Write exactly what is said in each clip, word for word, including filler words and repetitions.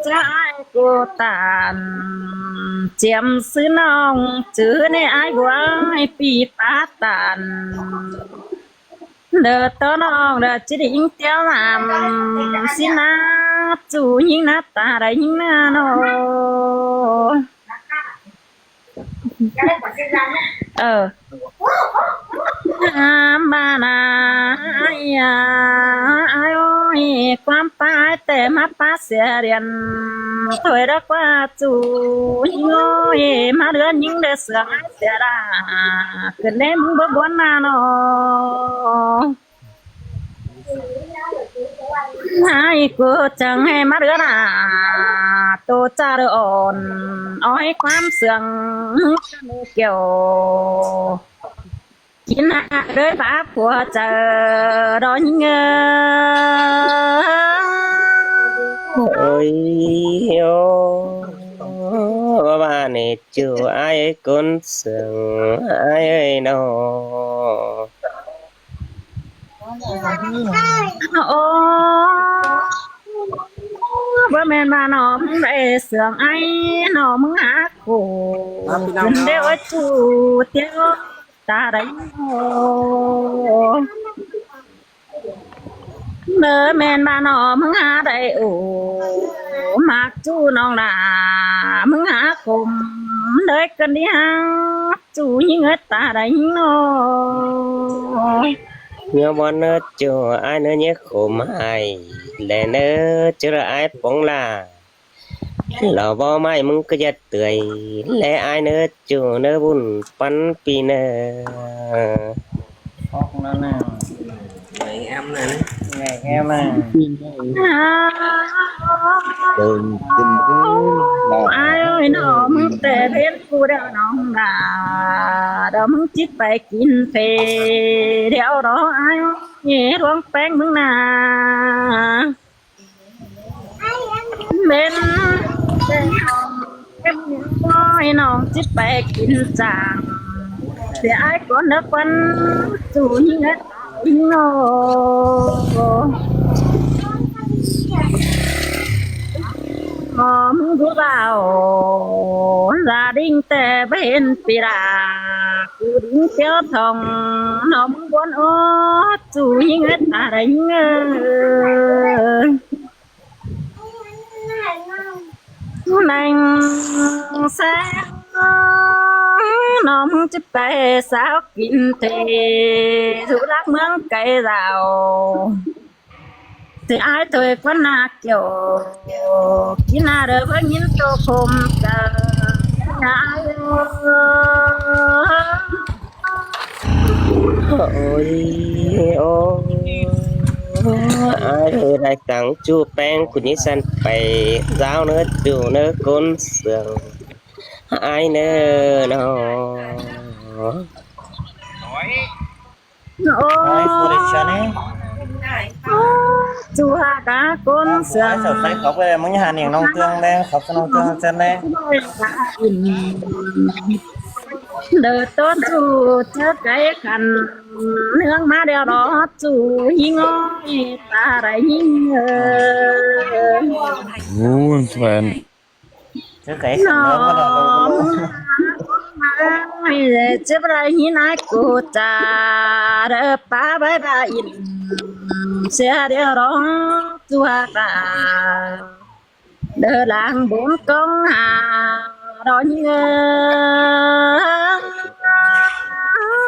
ꞌChớ ải ꞌcọ tản, chiêm ꞌsứ ꞌnọng ꞌchư ꞌnị ải ꞌcọ ải ꞌpi pá tản. Đaư ꞌto ꞌnọng đaư ꞌchí đi ꞌnhính ꞌtiếu ꞌnặm ꞌsịn ꞌná, ꞌchu ꞌnhính ꞌná ta đaư ꞌnhính ꞌná ꞌnọ. Ờ. ꞌMá ꞌna, ải ơi, ꞌquám pá ải ꞌtẹ ꞌmá pá sia điên, thôi đó ꞌquá ꞌchu ꞌnhính ơi, ꞌmá đứa ꞌnhính đe sương ải sia đa, kưn đe ꞌmứng báu bón ꞌna ꞌnọ. Ải ꞌcọ chắng ꞌhế ꞌmá đứa ꞌna, tô ꞌchạ đaư ỏn, ói ꞌquám sương, ꞌmá đứa kiẻo, kin ꞌna đới bá pua chaư, đó ꞌnhính ơi. Ôi, ô, bá bá ꞌnị ꞌchu ải ơi ꞌcốn sương, ải ơi ꞌnọ. Ô, báu ꞌmen ꞌva ꞌnọng đảy sương ải ꞌnọng ꞌmứng hák khổ, kưn đe ói ꞌchu ꞌtiếu ta đaư ꞌnọ. Báu ꞌmen ꞌva ꞌnọng ꞌmứng hák đảy ổ, ꞌmặc ꞌchu ꞌnọng đa ꞌmứng hák khổ, đảy kưn đi hák ꞌchu ꞌnhính ơi ta đaư ꞌnọ. ꞌNhó bón ꞌnớ ꞌchu ải ꞌnớ ꞌnhé khổ mai, lẻ ꞌnớ ꞌchớ ải póng la, lỏ báu ꞌmạy ꞌmứng ꞌcọ ꞌdệt tưới, lẻ ải ꞌnớ ꞌchu ꞌnớ bun pắn ꞌpi ꞌnớ. Khóc nó nè. Ngày em nè. Ngày em nè. Đừng, đừng, đừng. Ải ơi, ꞌnọng ꞌmứng ꞌtẹ pên cu đeo ꞌnọng đa, đa ꞌmứng chít pay kin phê đeo đó ải ơi, ꞌnhé ꞌluống ꞌpéng ꞌmứng ꞌna. Pên, pên ꞌnọng, em ꞌnọng chít pay kin chang, sia ải ꞌcốn đaư ꞌquán, ꞌchu ꞌnhính ơi ta đaư ꞌnọ. Ơ, ꞌmứng báu báu, gia đình ꞌtẹ báu hên ꞌpi đa, cu đính ꞌtiếu thong, ꞌnọng ꞌmứng bón ố, ꞌchu ꞌnhính ơi ta đaư ꞌnhính ơi. ꞌNéng ꞌsé, ꞌnọng ꞌmứng chít pay sáo kin thê, dú lác ꞌmướng cay dao. Thì ải thôi ꞌquán ꞌna kiẻo, kin ꞌna đaư báu ꞌnhính tô khôm ta, ải ơi. Ôi, ô, ải ơi, đảy tẳng ꞌchu ꞌpéng, cu ꞌnhí săn pay dáo ꞌnớ ꞌchu ꞌnớ ꞌcốn sương, ải ꞌnớ ꞌnọ. Ô, ải ꞌchu hák ꞌcốn sương, ải ꞌchu hák ꞌcốn sương, ꞌmứng hả niêng ꞌnọng ꞌtương đen, khắp ꞌnọng ꞌtương chân đen. Đaư ꞌtố ꞌchu ꞌchớ cáy khăn, ꞌnướng ꞌmá đeo đó ꞌchu ꞌnhính ơi ta đaư ꞌnhính ơi. Ú, phen. ꞋChớ cáy khăn ꞌnọ, ꞌmá đeo đó. Ải ơi, chếp đaư ꞌnhính ải ꞌcọ ta, đaư pá bái bái in, sia đeo đó ꞌchu hák đa. Đaư lăng bún cóng ha, đó ꞌnhính ơi.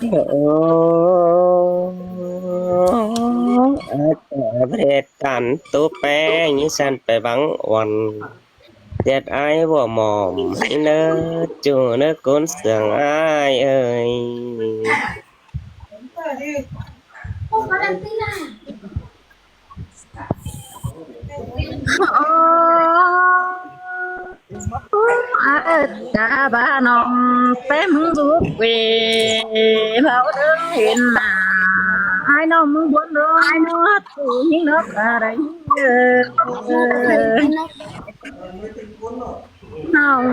Ơ, ải ꞌtẹ báu đảy tản tô ꞌpéng, ꞌnhí săn pay bắng uôn. ꞌDệt ải báu mỏm, ꞌnớ ꞌchu ꞌnớ ꞌcốn sương ải ơi. Ơ, ta ba ꞌnọng pé ꞌmứng dú quê, báu đớng hên ꞌna, ải ꞌnọng ꞌmứng bón đó, ải ꞌnọng ꞌchu ꞌnhính đó ta đaư ꞌnhính ơi. ꞌNọng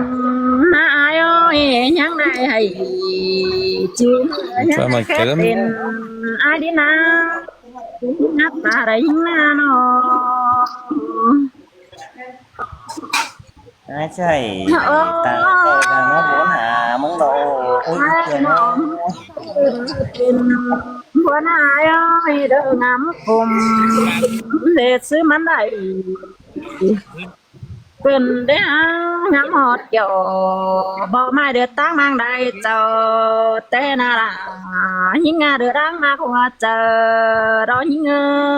ꞌna ải ơi, ꞌnhắng đảy hảư ꞌchu, ꞌnhắng đảy khét pên ải đi ꞌna, ꞌnhính ꞌna ta đaư ꞌnhính ꞌna ꞌnọ. Ai, sai. Ơ. Ta, ta, ta, nó muốn hả, mứng độ, ôi, ai, cái nó nó. Muốn hả, ơi, đừng ngắm cùng. Để xứ mắn đẩy. Quyền đế hả, ngắm hót kiểu. Bỏ mai được táng mang đài chầu. Té na là. Hính ngà được đáng mạc hoa chầu. Đó hính ngà.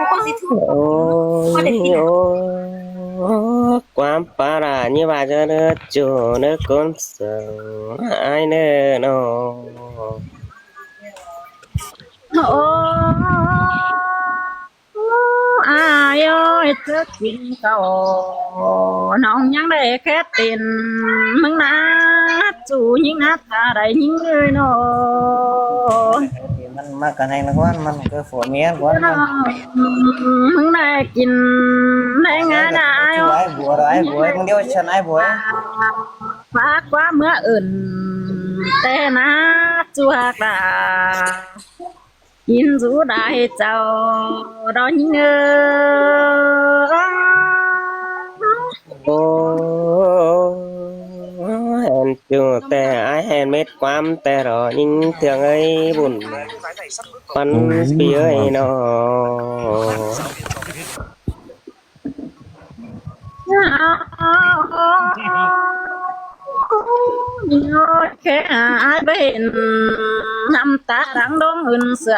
Ôi, ôi, ôi, quán pá ra như bà cho nó chủ nó cốn sầu ai nơ nó. Ôi, ai ơi, chết chín cầu, nóng nhắn đây khét tin, mừng nát, chủ nhính nát ta đây nhính người nó. Thì มัน มันก็ให้นักวัน มันก็ผัวเมียก่อน มัน มึงได้กินได้งานได้ ไอ้บัว ไอ้บัว มึงเดี๋ยวฉัน ไอ้บัว ฝากความเมื่ออื่น แต่นะ จวกดา กินสู้ได้เจ้า ดอกหญิงเอ้ย Ô, hèn chủ tè ai hèn mết quám tè đó, nhưng thường ấy bùn. Bắn bia ấy nó. Ôi, khẽ ai bên năm ta đang đông hơn xưa,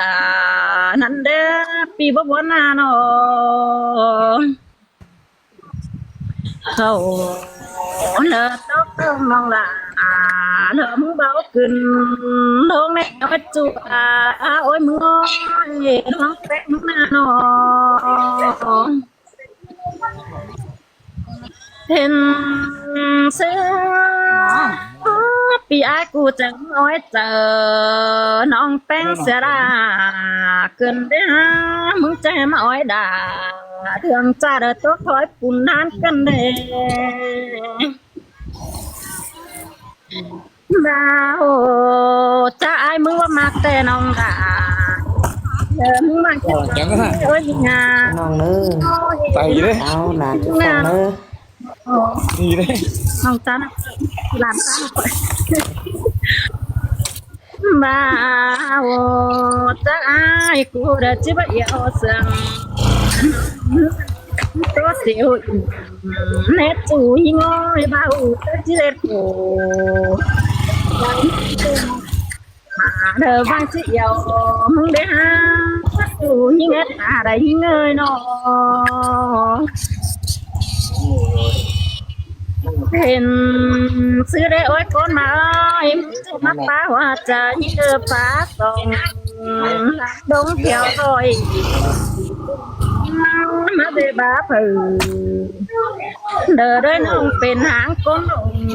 năn đế pi bốc bón na nó. Khâu lơ tốc tông nông lạ, lơ mưng báo cưng, đông nè, ôi, chua, ôi, mưng ơi, đông tét mưng na nó. Hên sư, pi ai cu chẳng ói chơ, nông peng xia ra, cưng đế ha, mưng chè mà ói đà, đường cha đơ tốc thói pun nan cân đế. Bảo cha ai mưng báu mạc tè nông đà. Lơ mưng mạc tè. Ôi, nông nơ. Tại vì đấy. Ao là cái phòng nơ. Gì đấy? Nông chăn. Làm sao? Bảo chắc ai cu đơ chứ báu yêu sương. Có xíu. Nét chủ hính ơi, bảo chắc chứ lết cô. Mà đơ băng chứ yêu, mưng đế ha. Chủ hính ết ta đáy hính ơi nó. Hên sư đế ôi con mà ơi, mưng chứ mắc phá hoa chơ hính ơi phá sông. Đông kéo rồi. Má bê bá phở. Đơ đôi nông pên háng cốn nông.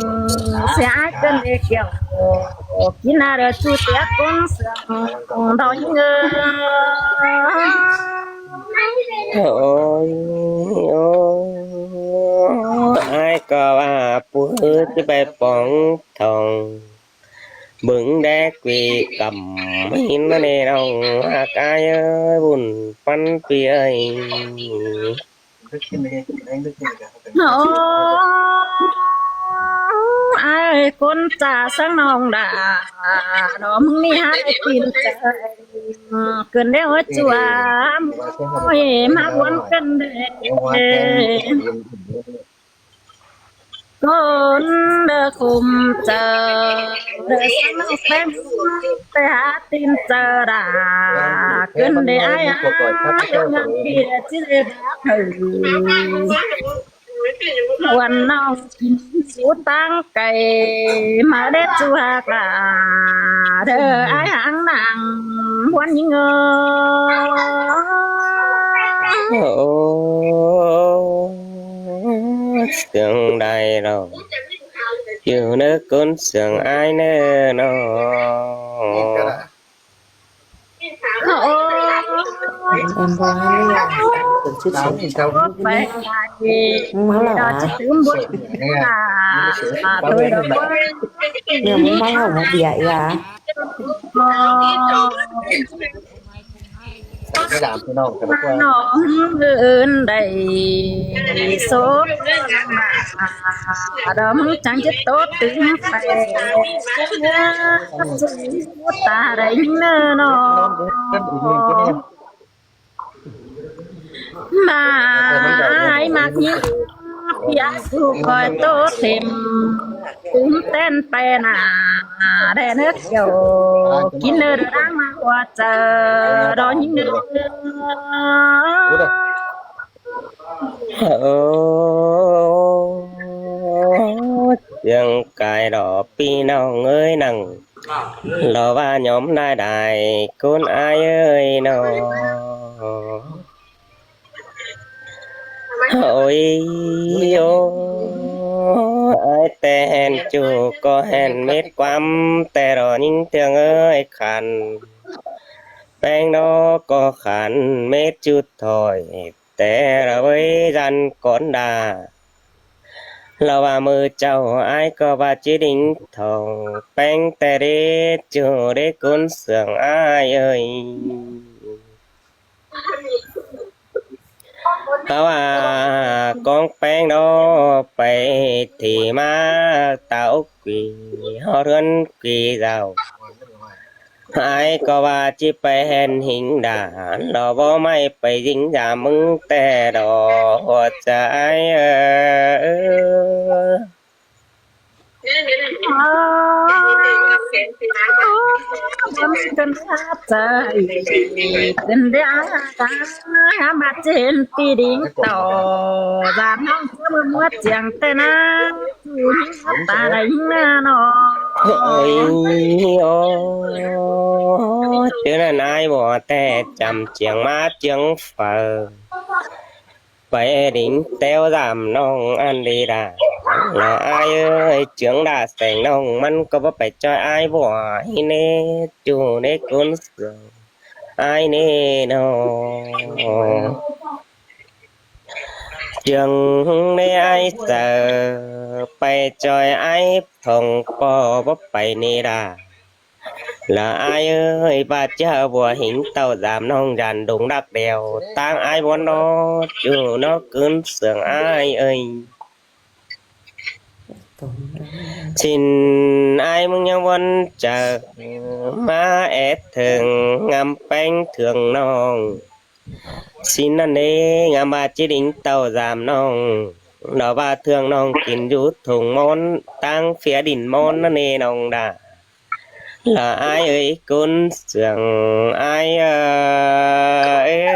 Sẽ ai cơn đê kéo. Kín na đơ chu tiết cốn sương. Đôi ngơ. Ôi, ôi, ai có bà bú chứ bày bóng thòng. Bứng đé quỷ cẩm hín nê nông hạc ai ơi bùn păn pi ơi. Ơ, ai cốn chả sáng nông đà, đó mưng ni hát tin chả, cơn đéo chua, ôi, má buôn cơn đê. Cốn đơ khùm chơ, đơ sáng nông phém, tê há tin chơ đà, cơn đê ai á, đơ ngăn bìa chứ đê bá thử. Buôn nông kín sú tăng cày, mà đế chu hạc đà, đơ ai háng nặng, buôn nhính ơ. Ô, sương đài đâu. Chiều nơ cốn sương ai nơ nó. Ôi. Em có hai mươi à? Tuần trước sống thì sao? Không phải là gì. Không máu lỏng à? Chứ tứ buôn. À, à, tôi đâu có. Em không máu lỏng một bịa à? Ờ. Dam ꞌpi ꞌnọng, ꞌcọ ꞌva ꞌnọng ứn đảy sốt đom chắng ꞌchí tốt tứm pay ta đảy ꞌnớ ꞌnọng. ꞌMá ải ꞌmặc ꞌnhính ꞌpi ꞌsứ khỏi ꞌtố thêm tứm ꞌtến pay nả đen ꞌhớt kiẻo kin ꞌnớ đang ꞌmá ꞌhua chaư đo ꞌnhính ꞌnớ. Ơ, ꞌchương cai đỏ ꞌpi ꞌnọng ới nẳng lo ꞌva nhóm lai đài ꞌcốn ải ới ꞌnọ. Ôi, ôi, ải ꞌtẹ hên ꞌchu ꞌcọ hên mết ꞌquám ꞌtẹ đỏ ꞌnhính ꞌtương ới khăn. ꞌPéng ꞌnọ ꞌcọ khăn mết ꞌchu thôi. ꞌTẹ lo ới dăn cón đa. Lo ꞌva ꞌmự chảu ải ꞌcọ ꞌva ꞌchí đính thỏng ꞌpéng ꞌtẹ đế ꞌchu đế ꞌcốn sương ải ới. Hảư ꞌva cóng ꞌpéng ꞌnọ pay thì ꞌmá táo quỷ, ꞌhọt ꞌhướn quỷ dao. Ải ꞌcọ ꞌva ꞌchí pay hên hính đa, lo báu ꞌmạy pay dính dam ꞌmứng ꞌtẹ đỏ ꞌhua chaư ải ơ. Ơ, báu ꞌmí căn ꞌhá chaư, căn ꞌhá ꞌmá ꞌchí hên ꞌpi đính tỏ, dam ꞌnọng ꞌchớ ꞌmưa ꞌmưa chiêng ꞌtẹ ꞌnớ. Ôi, ơ, ꞌchớ ꞌnặn ải ꞌvọ ꞌtẹ chăm chiêng ꞌmá chiêng phaư. Pay đính ꞌtẹo dam ꞌnọng ăn đi đa. Lo ải ới, ꞌchương đa seng ꞌnọng ꞌmắn ꞌcọ báu pay ꞌchoi ải ꞌvọ ꞌhí ꞌnê, ꞌchu ꞌnê ꞌcốn sương ải ꞌnê ꞌnọ. ꞌChương ꞌnê ải saư pay ꞌchoi ải thỏng ꞌpo báu pay ꞌnê đa. Lo ải ới, ꞌva ꞌchớ ꞌvọ hính ꞌtạu dam ꞌnọng dản đung đắc đeo, ꞌtáng ải ꞌvón ꞌnọ, ꞌchu ꞌnọ ꞌcốn sương ải ới. ꞌSịn ải ꞌmứng ꞌnhắng ꞌvón chaư ꞌmá é thương ngắm ꞌpéng thương ꞌnọng. ꞌSịn ꞌnặn ꞌnê, ngắm ꞌva ꞌchí đính ꞌtạu dam ꞌnọng, lo ꞌva thương ꞌnọng kin dú thùng ꞌmón, ꞌtáng phiá đin ꞌmón ꞌnặn ꞌnê ꞌnọng đa. Lo ải ới, ꞌcốn sương ải ơ, ơ.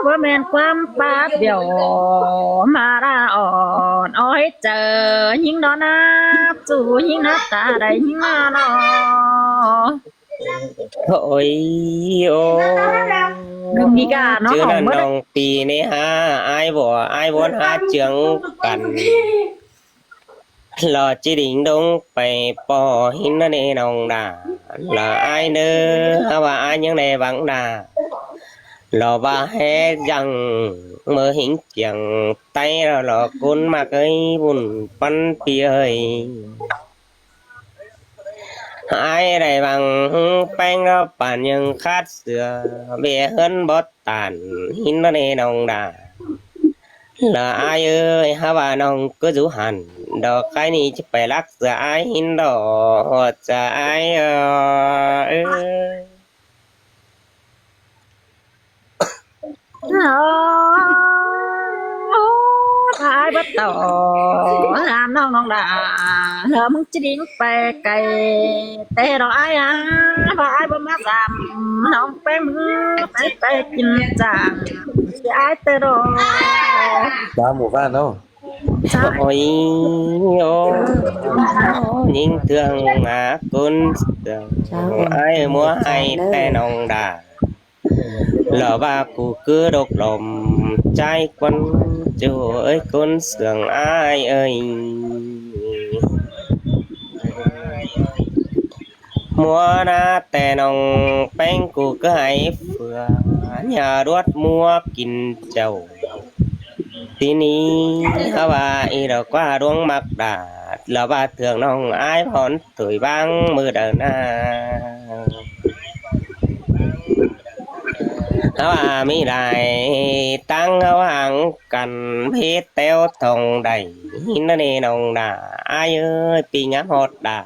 Báu ꞌmen ꞌquám pák bẻo ꞌmá đa ỏn ói chaư ꞌnhính ꞌnọ ꞌnớ, ꞌchu ꞌnhính ꞌnớ ta đảy ꞌnhính ꞌnớ ꞌnọ. Ôi, ơ, ꞌchớ ꞌnặn ꞌnọng ꞌpi ꞌnê hák ải ꞌvọ, ải ꞌvón hák ꞌchương căn. Lo ꞌchí đính đống pay ꞌpo ꞌhính ꞌnặn ꞌnê ꞌnọng đa. Lo ải ꞌnớ, hák ꞌva ải ꞌnhắng đe vắng đa. Lo ꞌva hé dăng ꞌmưa hính chiêng ꞌTáy lo, lo ꞌcốn ꞌmặc ới, bun ꞌpắn ꞌpi ới. Ải đảy vắng ꞌpéng lo pản ꞌnhắng khát sửa, bía ꞌhướn bót tản ꞌhính ꞌnặn ꞌnê ꞌnọng đa. Lo ải ới, hák ꞌva ꞌnọng ꞌcứ dú hẳn, đo khái ꞌnị ꞌchí pay lắc sửa ải ꞌhính đo, ꞌhọt chaư ải ơ. Ơ, ải báu tỏ dam ꞌnọng ꞌnọng đa, lo ꞌmứng ꞌchí đính pay cay, té đo ải a, ꞌva ải báu ꞌmá dam ꞌnọng ꞌpéng ꞌmứ, pay pay kin chang, ải té đo. Dam ꞌmự ꞌva ꞌnọng. Ôi, ơ, ꞌnhính ꞌtương ꞌmá ꞌcốn sương, ải ꞌmưa ải té ꞌnọng đa. Lo ꞌva ꞌcú ꞌcứ độc lom ꞌchái ꞌquăn, ꞌchu ới ꞌcốn sương ải ới. ꞌMưa ꞌnạ té ꞌnọng ꞌpéng ꞌcú ꞌcứ hák phưa, ꞌnhá đuột ꞌmưa kin chảu. Ti ꞌnị hák ꞌva ꞌnị lo ꞌquá đuống ꞌmặc đa, ꞌlẹo ꞌva Thượng ꞌnọng ải ꞌhọn tủi ꞌváng ꞌmự đaư ꞌna. Hảư ꞌva ꞌmí lai ꞌtáng hảư háng căn phít téo thong đảy ꞌnị ꞌnọng đa, ải ới, ꞌpi ngắm ꞌhọt đa.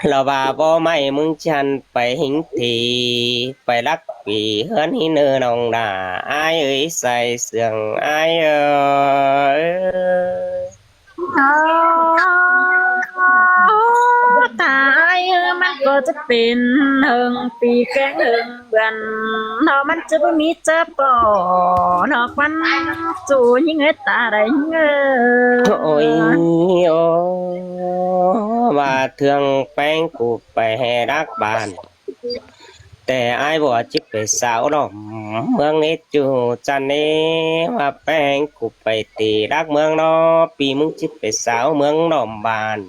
ꞌLẹo ꞌva báu ꞌmạy ꞌmứng ꞌchăn pay ꞌhính thi, pay lắc pỉ ꞌhướn ꞌhính ꞌnư ꞌnọng đa, ải ới, sai sương ải ới. Ta ải ới, ꞌmắn ꞌcọ ꞌchí pên ꞌhung ꞌpi kéng ꞌhung bươn ꞌnọ, ꞌmắn ꞌchí báu ꞌmí ꞌchớ ꞌpo ꞌnọ ꞌquán ꞌchu ꞌnhính ới, ta đảy ꞌnhính ới. Ôi, ơ, ꞌva Thượng, ꞌpéng ꞌcọ pay ꞌhế đắc bản, ꞌtẹ ải ꞌva ꞌchí pay sáo ꞌlom ꞌmướng ꞌnị ꞌchu ꞌchăn ꞌnị, ꞌva ꞌpéng ꞌcọ pay ti đắc ꞌmướng ꞌnọ, ꞌpi ꞌmứng ꞌchí pay sáo ꞌmướng ꞌlom bản.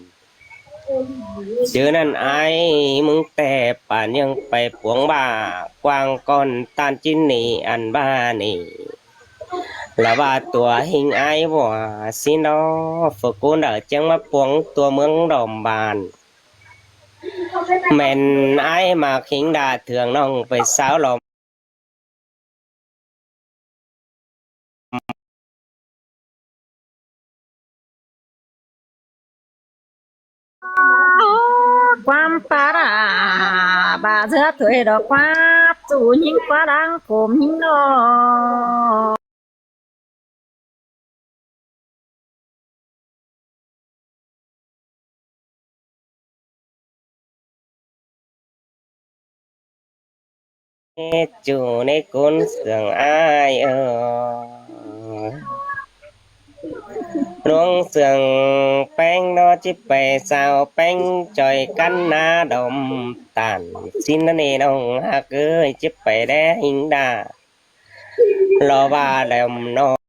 ꞌChớ ꞌnặn ải ꞌmứng ꞌtẹ bản ꞌnhắng pay puống ꞌva ꞌquáng ꞌcọn ꞌTan ꞌChín ꞌnị ăn ꞌva ꞌnị. ꞌLẹo ꞌva tua ꞌhính ải ꞌva ꞌsịn ꞌnọ, phủ ꞌcốn đaư ꞌchí ꞌmá puống ꞌtua ꞌmướng ꞌlom bản, ꞌmen ải ꞌmặc ꞌhính đa Thượng ꞌnọng pay sáo ꞌlom ꞌquám pá đa, ꞌva ꞌdứa thuê đo ꞌquá ꞌchu ꞌnhính ꞌquá đang khôm ꞌnhính ꞌnọ. ꞌChu ꞌnị ꞌcốn sương ải ới, ꞌluống sương ꞌpéng ꞌnọ ꞌchí pay sáo ꞌpéng ꞌchoi căn ꞌná đom tản ꞌsịn ꞌnị ꞌnọng ꞌhặc ới, ꞌchí pay đé ꞌhính đa. ꞌLẹo ꞌva đom ꞌnọ